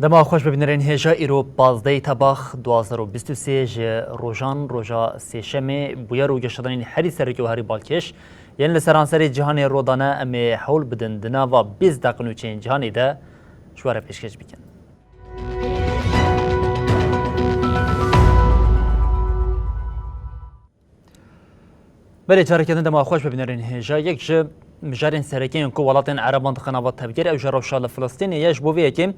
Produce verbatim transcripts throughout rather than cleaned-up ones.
Dema xweş bibînerên hêja, îro pazdehê Tebax du hazar û bîst û sê ji rojan roja sêşemê bûyer û geşedanên herî serokê û herî balkêş yên li seranserê cîhanê rû dane em ê hewl bidin di nava bîst deqe nûçeyên cîhanê de ji we re pêşkêş bikin. Belê, careke din dema xweş bibînerên hêja. Yek ji mijarên sereke yên ku welatên Ereban dixin nava tevgerê ew jî rewşa li Filistînê ye. Ji bo vê yekê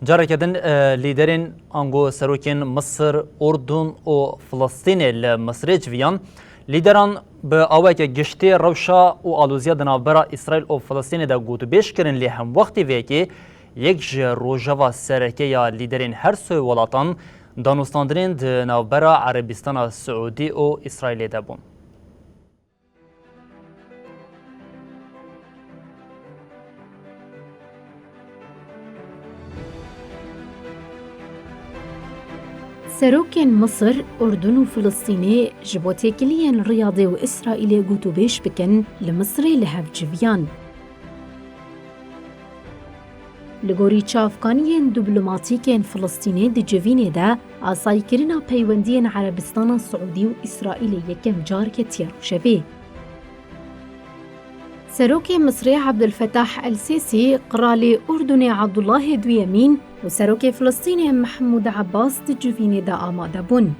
careke din, e, lîderên ango serokên Misir, Urdun û Filistînê li Misirê civiyan. Lîderan bi aweke giştî rewşa û aloziya di navbera Îsraîl û Filistînê de gotûbêj kirin, lê hemwextî vê yekê yek ji rojeva sereke ya lîderên her sê welatan danûstandinên di navbera Erebistana Siûdî û Îsraîlê de bûn. Serokên Misir, Urdun û Filistînê ji bo têkiliyên Riyadê û Îsraîlê gotûbêj bikin, li Misirê li hev civiyan. Li gorî çavkaniyên diplomatîk ên Filistînê di civînê de, asayîkirina peywendiyên Erebistana Siûdî û Îsraîlê yekem car ketiye rojevê. Serokê Misirê Ebdulfetah El Sîsî, Qiralê Urdunê Abdullahê Duyemîn û Serokê Filistînê Mehmûd Ebbas di civînê de amade bûn.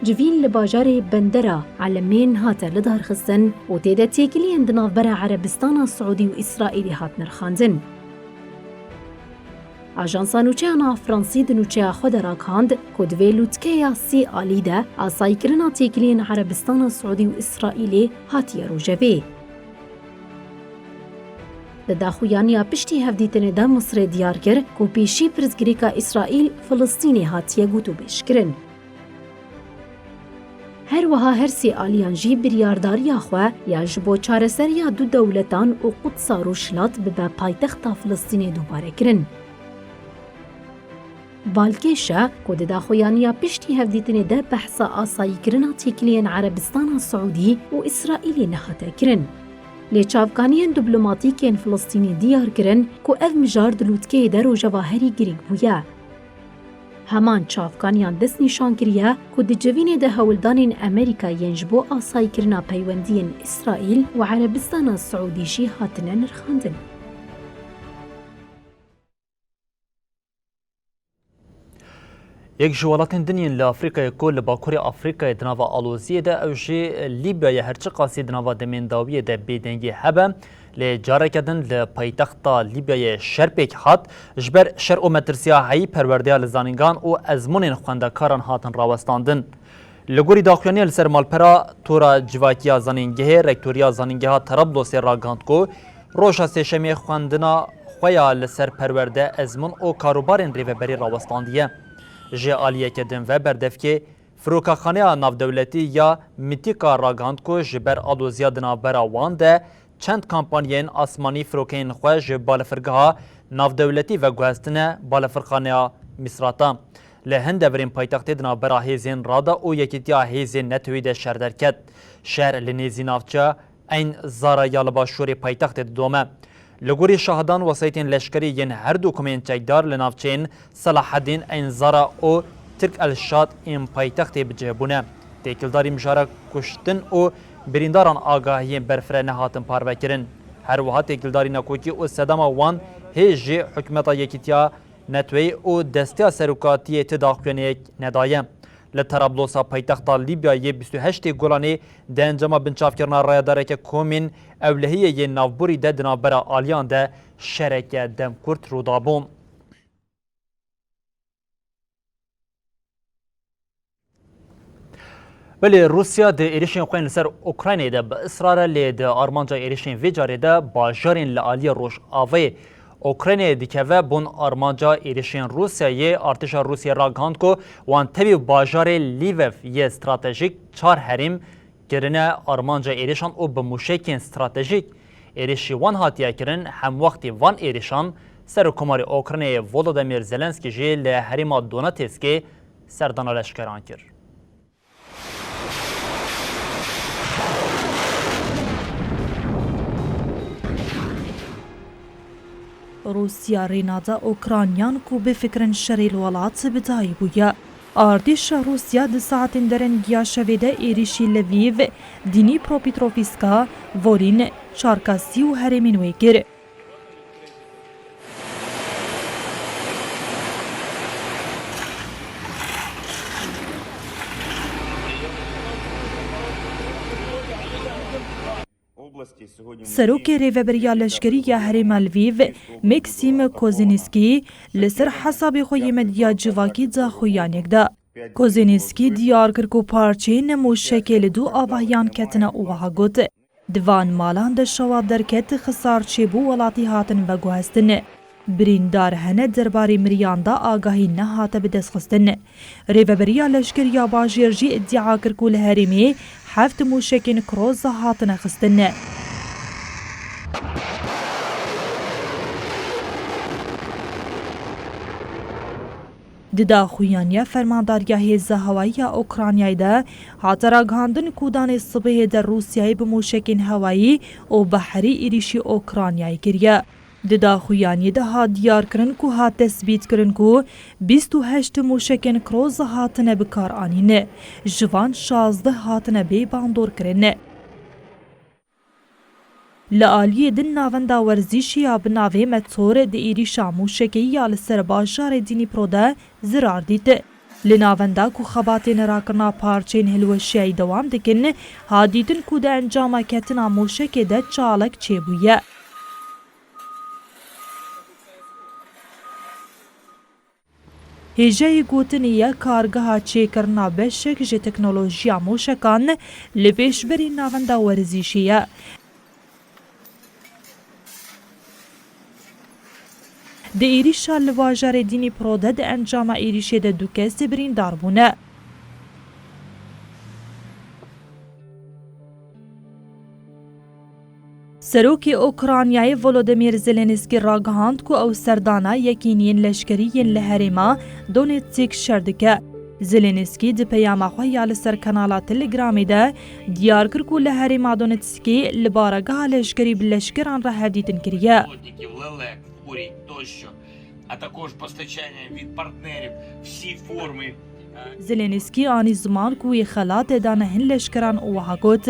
Civîn li bajarê Bendera Elemên hate lidarxistin û tê de têkiliyên di navbera Erebistana Siûdî û Îsraîlê hat nirxandin. Ajansa nûçeyan a Fransî di nûçeya xwe de ragihand ku di vê lûtkeya sê alî de asayîkirina têkiliyên Erebistana Siûdî û Îsraîlê hatiye rojevê. Di daxuyaniya piştî hevdîtinê de Misirê diyar kir ku pêşî pirsgirêka Îsraîl Filistînê hatiye gotûbêjkirin. Her wiha her sê aliyan jî biryardariya xwe ya ji bo çareseriya du dewletan û Qudsa Rojhilat bibe paytexta Filistînê dubare kirin. Balkêş e ku di daxuyaniya piştî hevdîtinê de behsa asayîkirina têkiliyên Erebistana Siûdî û Îsraîlê nehate kirin. Lê çavkaniyên diplomatîk ên Filistînî diyar kirin ku ev mijar di lûtkeyê de rojeva herî girîng bûye. Heman çavkaniyan destnîşan kiriye ku di civînê de hewldanên Amerîka yên ji bo asayîkirina peywendiyên Îsraîl û Erebistana Siûdî jî hatine nirxandin. Yek ji welatên din yên li Afrîkayê ku li bakurê Afrîkayê di nava aloziyê de, ew jî Lîbya ye. Her çiqasî di nava demên dawiyê de bêdengî hebe, lê careke din li paytexta Lîbyayê şer pêk hat, ji ber şer û metirsiya heyî perwerdeya li zanîngehan û ezmûnên xwendekaran hatin rawestandin. Li gorî daxuyaniya li ser malpera Tora Civakî ya Zanîngehê, Rektoriya Zanîngeha Terablosê ragihand ku roja sêşemê xwendina xwe ya li ser perwerde, ezmûn û karûbarên rêveberî rawestandiye. Ji aliyeke din ve berdevkê Firokaxaneya Navdewletî ya Mîtîka ragihand ku ji ber aloziya di navbera wan de çend kampanyên asmanî firokeyên xwe ji balefirgeha navdewletî veguhestine balefirxaneya Misrata. Li hin deverên paytextê di navbera hêzên Rada û Yekîtiya Hêzên Netewî de şer derket. Şer li nêzî navçeya Eyn Zara ya li başûrê paytextê didome. Li gorî şahidan, wesayîtên leşkerî yên her du komên çekdar li navçeyên Selahedîn Eyn Zara û Tirk El Şad ên paytextê bi cih bûne. Têkildarî mijara kuştin û birîndaran agahiyên berfireh nehatin parvekirin. Her wiha têkildarî nakokî û sedema wan hê jî hikûmeta Yekîtiya Neteweyî û Desteya Serokatiyê ti daxuyaniyek nedaye. Li Terablosa paytexta Lîbyayê bîst û heştê Gulanê di encama binçavkirina rayedareke komên ewlehiyê yên navborî de di navbera aliyan de şereke demkurt rû dabû. Belê, Rûsya di êrişên xwe yên li ser Ukraynayê de bi israr e, lê di armanca êrişên vê carê de bajarên li aliyê rojavayê Ukraynayê dikeve bon armanca êrişên Rûsyayê. Artêşa Rûsya ragihand ku wan tevî bajarê Lviv yê stratejîk çar herêm kirine armanca êrişan û bi mûşekên stratejîk êrişî wan hatiye kirin. Hemwextî van êrişan Serokkomarê Ukraynayê Volodymyr Zelensky jî li herêma Donetskê serdana leşkeran kir. Rûsya rê nade Ûkranyan ku bifikirin şerê li welat bi dayî bûye. Artêşa Rûsya di saetên derengiya şevê de êrîşî Lviv, Dnîpropetrovîska, Volîn, Çarkasî û herêmên wê kir. Serokê Rêveberiya Leşkerî ya Herêma Lviv, Maksim Kozinskî, li ser hesabê xwe yê medya civakî daxuyaniyek da. Kozinskî diyar kir ku parçeyên mûşekê li du avahiyan ketine û wiha got, Di van malan de şewa derket, xisar çêbû, welatî hatin veguhestin. Birîndar hene, derbarê miriyan de agahî nehate bidestxistin. Rêveberiya Leşkeriya Bajêr jî îdia kir ku li herêmê heft mûşekên Kroza hatine xistin. Di daxuyaniya Fermandariya Hêza Hewayî ya Ukraynayê de hate ragihandin ku danê sibehê de Rûsyayê bi mûşekên hewayî û behrî êrîşî Ukraynayê kiriye. Di daxuyaniyê de hat diyarkirin ku hat tesbîtkirin ku bîst û heşt mûşekên Kroza hatine bikaranîn, ji van şazdeh hatine bê bandorkirin. Li aliyê din navenda werzîşî ya bi navê Metor di êrîşa mûşekeyî ya li ser bajarê Dnîpro de zirar dît. Li navenda ku xebatên rakirina parçeyên hilweşiyayî dewam dikin, hat dîtin ku di encama ketina mûşekê de çalek çêbûye. Hêjayî gotinê ye kargeha çêkirina beşek ji teknolojiya mûşekan li pêşberî navenda werzîşê ye. Di êrîşa li bajarê Dnîpro de di encama êrîşê de du kes birîndar bûne. Serokê Ukraynayê Volodymyr Zelenskî ragihand ku ew serdana yekîniyên leşkerî yên li herêma Donetsk şer dike. Zelenskî di peyama xwe ya li ser kanala Telegramê de diyar kir ku li herêma Donetskê li baregeha leşkerî bi leşkeran re hevdîtin kiriye. А також постачання від партнерів всі форми. Zelenskî anî ziman ku wê xelatê dane hin leşkeran û wiha got,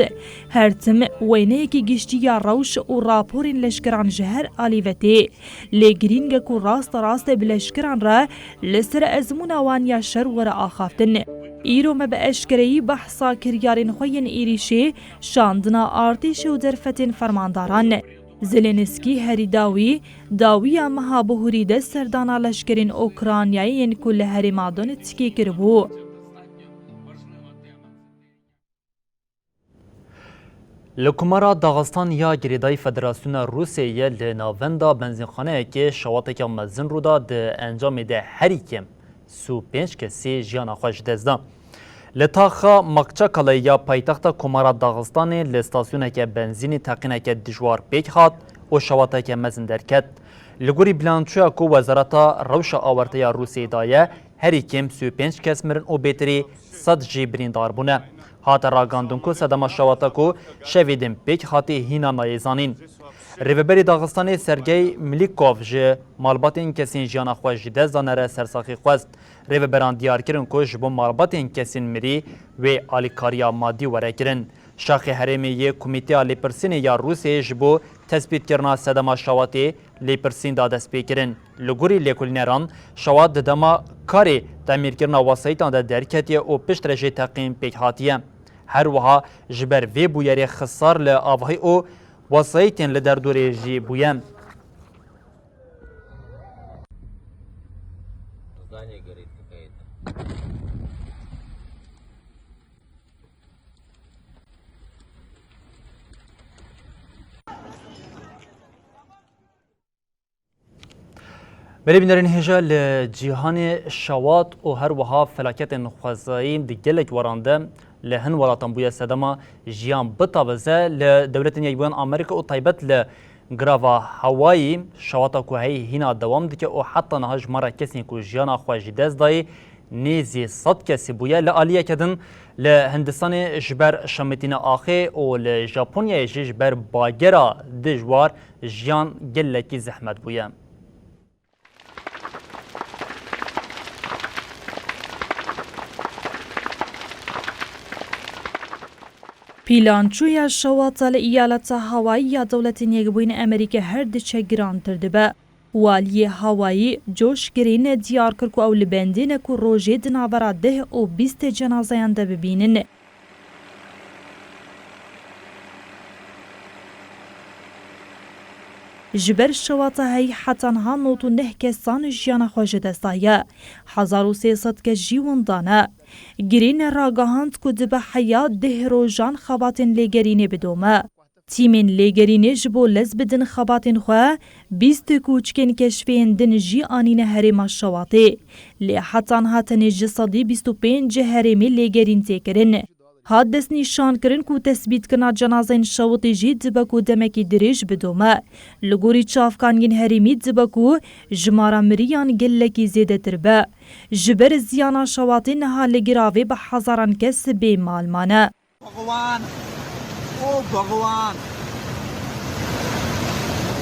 Her tim weyneyekî giştî ya rewş û raporên leşkeran ji her alî ve tê. Lê girîng e ku raste raste bi leşkeran re li ser ezmûna wan ya şer were axaftin. Îro me bi eşkereyî behsa kiryarên xwe yên êrîşê, şandina artêşê û derfetên fermandaran. Zelenskî herî dawî dawiya meha bihurî de serdana leşkerên Ukraynayê yên ku li herêma Donetskê kiribû. Li Komara Daxistan ya girêdayî Federasyona Rûsyayê li navenda benzînxaneyekê şewateke mezin rû da, di encamê de herî kêm sî û pênc kesî jiyana xwe ji dest da. Li taxa Makçakale ya paytexta Komara Daxistanê li stasyoneke benzînê teqîneke dijwar pêk hat û şewateke mezin derket. Li gorî bilançoya ku Wezareta Rewşa Awarte ya Rûsyayê daye, herî kêm sî û pênc kes mirin û bêtirî sed jî birîndar bûne. Hate ragandin ku sedema şewata ku şevê din pêk hatî hîna nayê zanîn. Rêveberê Daxistanê Sergey Milikov ji malbatên kesên jiyana xwe ji dest dane re sersaxî xwest. Rêveberan diyar kirin ku ji bo malbatên kesên mirî wê alîkariya madî were kirin. Şaxê herêmê yê Komîteya Lêpirsînê ya Rûsyayê ji bo tespîtkirina sedema şewatê lêpirsîn da dest pê kirin. Li gorî lêkolîneran, şewat di dema karê temîrkirina wesayîtan de derketiye û piştre jê teqîn pêk hatiye. Her wiha ji ber vê bûyerê xisar li avahî û wesayîtên li derdorê jî bûye. Здание горит какое-то. Belê bînerên hêja, li cîhanê şewat û her wiha felaketên xwezayî di gelek weran de li hin welatan bûye sedema jiyan bitavize. Li Dewletên Yekbûyên Amerîka û taybet li Girava Hawayî şewata ku heyî hîna dewam dike û heta niha jimara kesên ku jiyana xwe ji dest dayî nêzî sed kesî bûye. Li aliyeke din li Hindistanê ji ber şemitîna axê û li Japonyayê jî ji ber bagera dijwar jiyan gelekî zehmet bûye. Pîlançoya şewata li Eyaleta Hawayî ya Dewletên Yekbûyîn Amerîka her diçe girantir dibe. Waliyê Hawayî, Josh Green, diyar kir ku ew li bendê ne ku rojê di navbera deh û bîst cenazeyan de bibînin. Ji ber şewata heyî heta niha nod û neh kesan jiyana xwe ji dest daye. Hezar û sê sed kes jî winda ne. Green ragihand ku dibe heya deh rojan xebatên lêgerînê bidome. Tîmên lêgerînê ji bo lez bidin xebatên xwe, bîst kûçikên keşfê yên din jî anîne herêma şewatê. Lê heta niha tenê ji sedî bîst û pênc herêmê lêgerîn tê kirin. Hat destnîşankirin ku tesbîtkirina cenazeyên şewitê jî dibe ku demekî dirêj bidome. Li gorî çavkan yên herêmî dibe ku jimara miriyan gelekî zêdetir be. Ji ber ziyana şewatê niha li giravê bi hezaran kes bê mal mane. Bhagwan! O Bhagwan!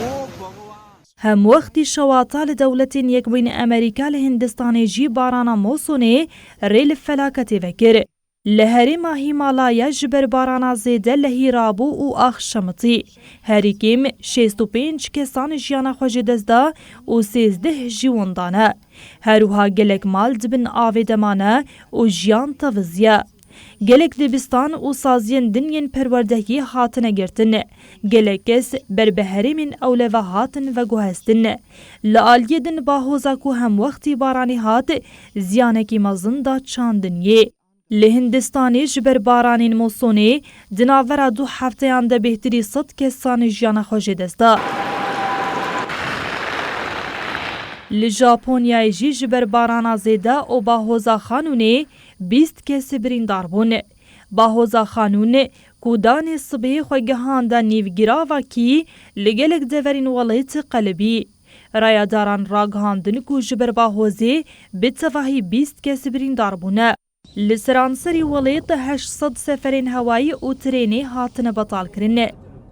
O Bhagwan! Hemwextî şewata li Dewletên Yekbûyîn Amerîka li Hindistanê jî barana mosonê rê li felaketê vekir. Li herêma Hîmalaya ji ber barana zêde lehî rabû û ax şemitî. Herî kêm şêst û pênc kesan jiyana xwe ji dest da û sêzdeh jî winda ne. Her wiha gelek mal di bin avê de mane û jiyan teviziye. Gelek dibistan û saziyên din yên perwerdehiyê hatine girtin. Gelek kes ber bi herêmên ewle ve hatin veguhestin. Li aliyê din bahoza ku hemwextî baranê hat, ziyanekî mezin da çandiniyê. Li Hindistanê ji ber baranên mosonê di navbera du hefteyan de bêhtirî sed kesan jiyana xwe ji dest da. Li Japonyayê jî ji ber barana zêde û bahoza Xanûnê bîst kes birîndar bûn. Bahoza Xanûn ku danê sibê xwe gihanda nîvgirava kî li gelek deverên welêt qelibî. Rayadaran ragihandin ku ji ber bahozê bi tevahî bîst kes birîndar bûne. Li seranserî welêt heşt sed seferên hewayî û trênê hatine betalkirin.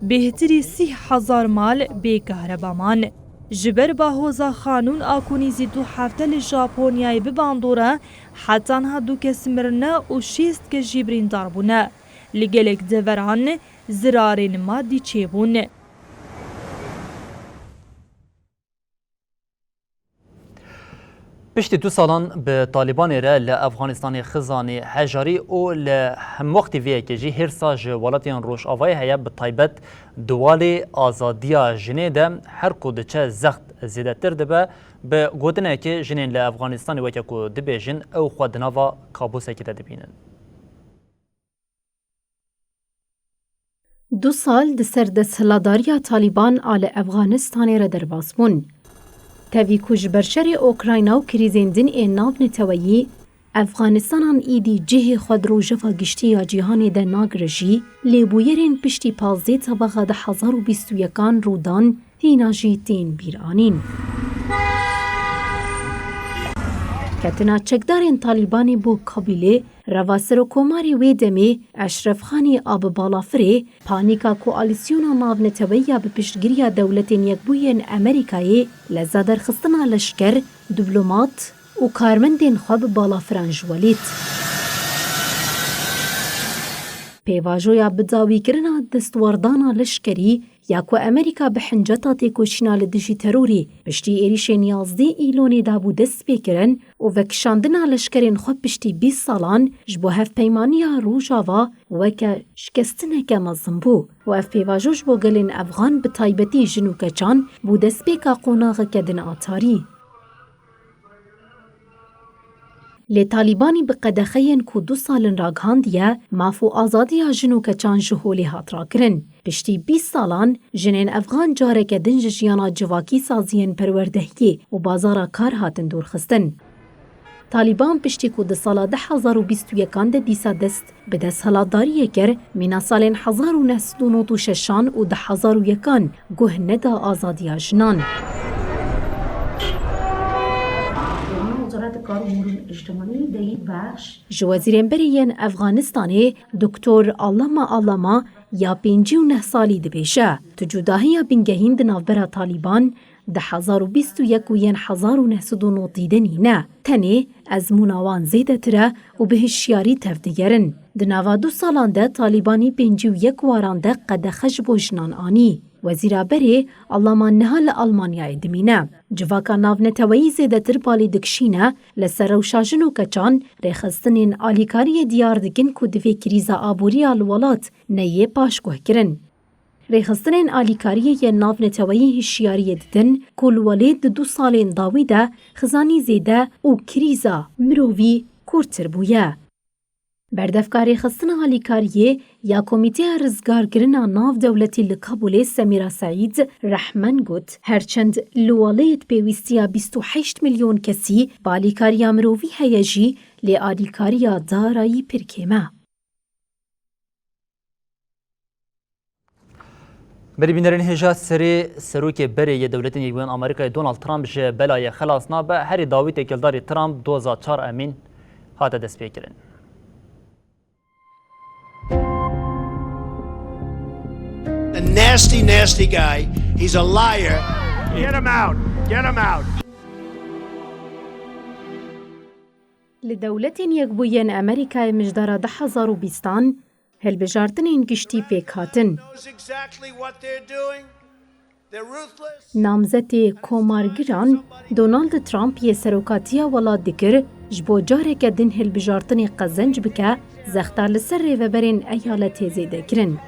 Bêhtirî sî hezar mal bê kahreba man. Ji ber bahoza Xanûn a ku nîzî du hefte li Japonyayê bi bandor e, heta niha du kes mirine û şêst kes jî birîndar bûne. Li gelek deveran zirarên madî çêbûn. Piştî du salan bi Talîbanê re li Efxanistanê xizanê hejarî û li hemwextî vê yekê jî hêrsa ji welatên Rojavayê heye, bi taybet di walê azadiya jinê de her ku diçe zext zêdetir dibe. Bi gotinekê jinên li Efxanistanê weke ku dibêjin ew xwe di nava kabûsekê de dibînin. Du sal di ser desthilatdariya Talîban a li Efxanistanê re derbas bûn. Tevî ku ji ber şerê Ukrayna û krîzên din ên navneteweyî, Efxanistanan îdî cihê xwe di rojeva giştî ya cîhanê de nagire jî, lê bûyerên piştî pazdeh tebaxa du hezar û bîst û yekan rû dan, hîna jî tên bîranîn. Ketina çekdarên Talîbanê bo Kabîlê, reva Serokkomarê wê demê Eşref Xanî a bi balafirê, panîka Koalîsyona Navneteweyî ya bi piştgiriya Dewletên Yekbûyên Amerîkayê, leza derxistina leşker, diplomat û karmendên xwe bi balafiran ji welêt. Pêvajoya bidawîkirina destwerdana leşkerî ya ku Amerîka bi hinceta têkoşîna li dijî terorê piştî êrîşên yazdeh Îlonê dabû destpêkirin û vekişandina leşkerên xwe piştî bîst salan ji bo hevpeymaniya Rojava weke şikestineke mezin bû û ev pêvajo ji bo gelên Efxan, bi taybetî jin û keçan, bû destpêka qonaxeke din a tarî. Lê Talîbanî bi qedexeyên ku du sal in ragihandiye, maf û azadiya jin û keçan ji holê hat rakirin. Piştî bîst salan, jinên Efxan careke din ji jiyana civakî, saziyên perwerdehiyê û bazara kar hatin dûrxistin. Talîban piştî ku di sala du hezar û bîst û yekan de dîsa dest bi desthilatdariyê kir, mîna salên hezar û neh sed û nod û şeşan û du hezar û yekan guh neda azadiya jinan. وزارت کار و امور اجتماعی دهید بخش Ji wezîrên berê yên Efxanistanê Doktor Allama Allama ya pêncî û neh salî dibêje, tu cudahiya bingehîn di navbera Talîban, du hezar û bîst û yek û yên hezar û neh sed û notî de nîne. Tenê ezmûna wan zêdetir e û bi hişyarî tevdigerin. Di nava du salan de Talîbanî pêncî û yek waran de qedexe ji bo jinan anî. Wezîra berê Allaman niha li Almanyayê dimîne. Civaka navneteweyî zêdetir balî dikişîne, li ser rewşa jin û keçan rêxistinên alîkariyê diyar dikin ku divê krîza aborî ya li welat neyê paşguhkirin. Rêxistinên alîkariyê yên navneteweyî hişyariyê didin ku li welêt di du salên dawî de xizanî zêde û krîza mirovî kûrtir bûye. Berdevka rêxistina alîkariyê ya Komîteya Rizgarkirina Navdewletî li Kabûlê Semîra Seîd Rehman got, her çend li welêt pêwîstiya bîst û heşt milyon kesî bi alîkariya mirovî heye jî, lê alîkariya darayî pir kêm e. Berî bînerên hêja serê serokê berê yê Dewletên Yekbûyên Amerîkayê Donald Trump ji belayê xelas nabe, herî dawî têkildarî Trump doza çar Emîn hate destpêkirin. A nasty, nasty guy. He's a liar. Get him out. Get him out. Li Dewletên Yekbûyên Amerîkayê mijdara du hezar û bîstan hilbijartinên giştî pêk hatin. Knows exactly what they're doing. They're ruthless. Namzetê komargiran Donald Trump yê serokatiya welat dikir, ji bo careke din hilbijartinê qezenc bike, zexta li ser rêveberên eyaletê zêde kirin.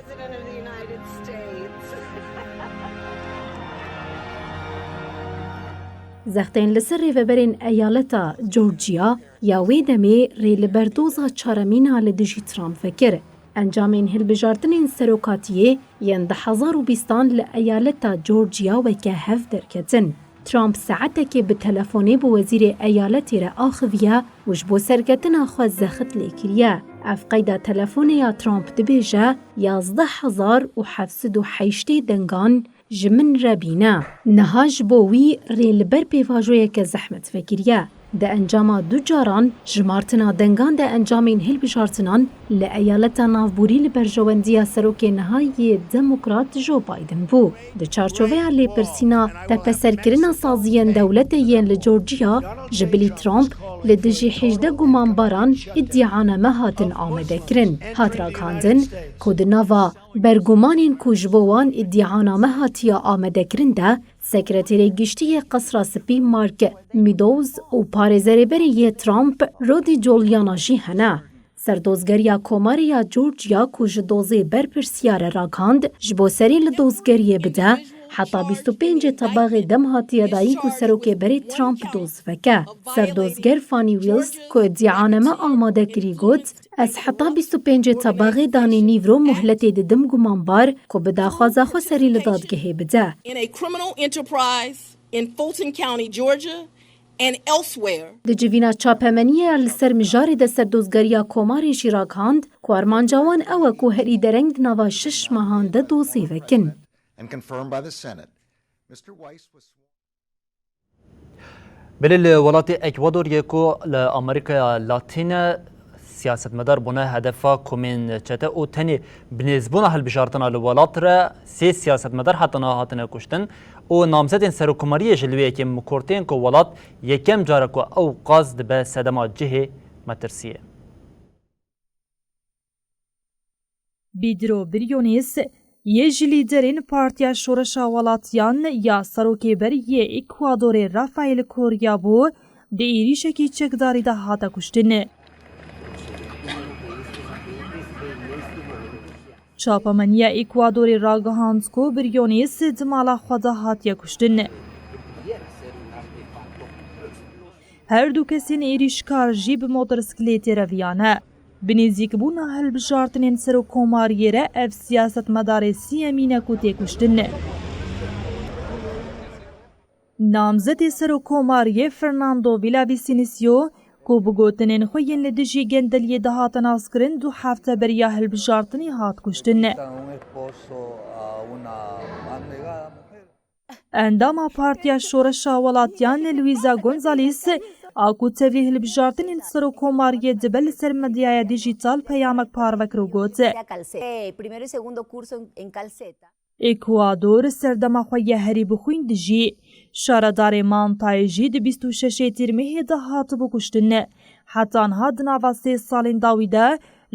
Zextên li ser rêveberên eyaleta Georgia ya wê demê rê li ber doza çaremîna li dijî Trump vekir. Encamên hilbijartinên serokatiyê yên du hezar û bîstan li eyaleta Georgia weke hev derketin. Trump saetekê bi telefonê bi wezîrê eyaletê re axiviye û ji bo serketina xwe zexit lê kiriye. Ev qeyda telefonê ya Trump dibêje, yazdeh hezar û heft sed û heştê dengan ji min re bîne. Niha ji bo wî rê li ber pêvajoyeke zehmet vekiriye. Di encama du caran jimartina dengan de encamên hilbijartinan li eyaleta navborî li berjewendiya serokê niha yê Demokrat Joe Biden bû. Di çarçoveya lêpirsîna tepeserkirina saziyên dewletê yên li Georgia ji bilî Trump li dijî hejdeh gumanbaran îdianame hatin amadekirin. Hat ragihandin ku di nava bergumanên ku ji bo wan îdianame hatiye amadekirin de, Sekreterê Giştî yê Qesra Spî Mark Meadows û parêzerê berê yê Trump Rudy Giuliani jî hene. Serdozgeriya Komarê ya Georgia ku ji dozê berpirsiyar e ragihand, ji bo serî li dozgeriyê bide, heta bîst û pêncê tebaxê dem hatiye dayî ku serokê berê Trump doz veke. Serdozger Fani Wills ku îdianame amade kirî got, Ez heta bîst û pêncê tebaxê danê nîvro muhletê didim gumanbar ku bi daxwaza xwe serî li dadgehê bide. In a criminal enterprise in Fulton County, Georgia, and elsewhere. Di civîna çapemeniyê ya li ser mijarê de Serdozgeriya Komarê jî ragihand ku armanca wan ew e ku herî dereng di nava şeş mehan de dozê vekin. And confirmed by the Senate. Mister Weiss was Belê li welatê Ekwadorê ku li Amerîkaya Latîn e, siyasetmedar bûne hedefa komên çete û tenê bi nêzbûna hilbijartina li welat re sê siyasetmedar heta niha hatine kuştin û namzetên serokkomariyê ji li wê yekê mikortên ku welat yekem car e ku ew qas dibe sedema cihê metirsiyê. Bîdro Briones yê ji lîderên Partiya Şoreşa Welatiyan ya serokê berî yê Ekwadorê Rafael Correa bû, di êrîşekî çekdarî de hate kuştin. Çapemeniya Ekwadorê ragihand ku Briones di mala xwe de hatiye kuştin. Her du kesên êrîşkar jî bi motorsklêtê reviyane. Bi nêzîkbûna hilbijartinên serokkomariyê re ev siyasetmedarê siyemîn e ku tê kuştin. Namzetê serokkomariyê Fernando Villavicencio ku bi gotinên xwe yên li dijî gendeliyê dihate naskirin du hefte beriya hilbijartinê hat kuştin. Endama Partiya Şoreşa Welatiyan Luisa Gonzalez a ku tevlî hilbijartinên serokkomariyê dibe li ser medyaya dîjîtal peyamek parve kir û got, Primero y segundo curso en, en Calceta. Ekuador serdema xwe yê herî bi xwîn dijî. Şaredarê Mantayê jî di bîst û şeşê Tîrmehê de hatibû kuştin. Heta niha di nava sê salên dawî de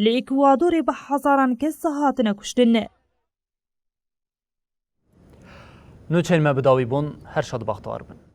li Ekuadorê bi hezaran kes hatine kuştin. Nûçeyên me bi dawî bûn, her şad û bextewar bin.